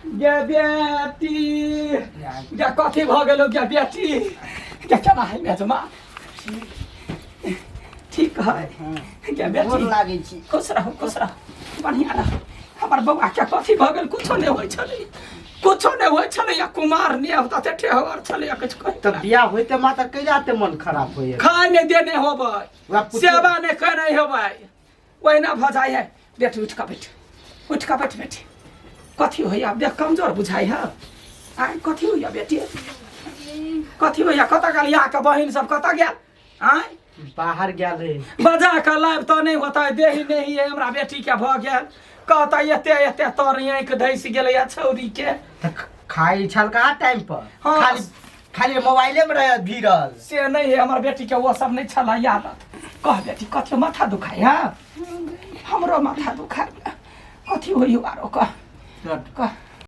गे बेटी, गे कथी भऽ गेलो गे बेटी? गे केना है मेजमा? ठीक है गे गोर बेटी? लागै छी। खुश रहू, खुश रहू, बढ़िया रहू। हमर बौआ के कथी भऽ गेल? कुछो नहि होइ छलै, कुछो नहि होइ छलै। या कुमार नहि होता तऽ ठेहगर छलै, या किछु कहि तऽ बियाह होइते मात्र कैला एते मन खराब होइए? खाय नहि देने होबै, वएह पुछियौ। सेवा नहि केने होबै, ओहिना भऽ जाइ है। बेटी, उठि कऽ बैठ, उठि कऽ बैठ बेटी। कथी होइया? देख, कमजोर बुझाइ है आइ। कथी होइया बेटी, कथी होइया? कतऽ गेल यहाँ बहिन सब? कतऽ गेल आँय? बाहर गेल रहे। बजा कऽ लाइब तऽ नहि होतै? देही नहीं है हमरा बेटी के भऽ गेल। कहतै एते एते तर आँखि धसि गेलैया छौरी के। तऽ खाइ छल कहाँ टाइम पर? हाँ। खाली खाली मोबाइले में रहे भिड़ल। से नहीं है हमर बेटी के, वो सब नहीं छल आदत। कह बेटी, कथी माथा दुखाइ है? हमरो माथा दुखाइ। कथी होइयो आरो? कह, कह।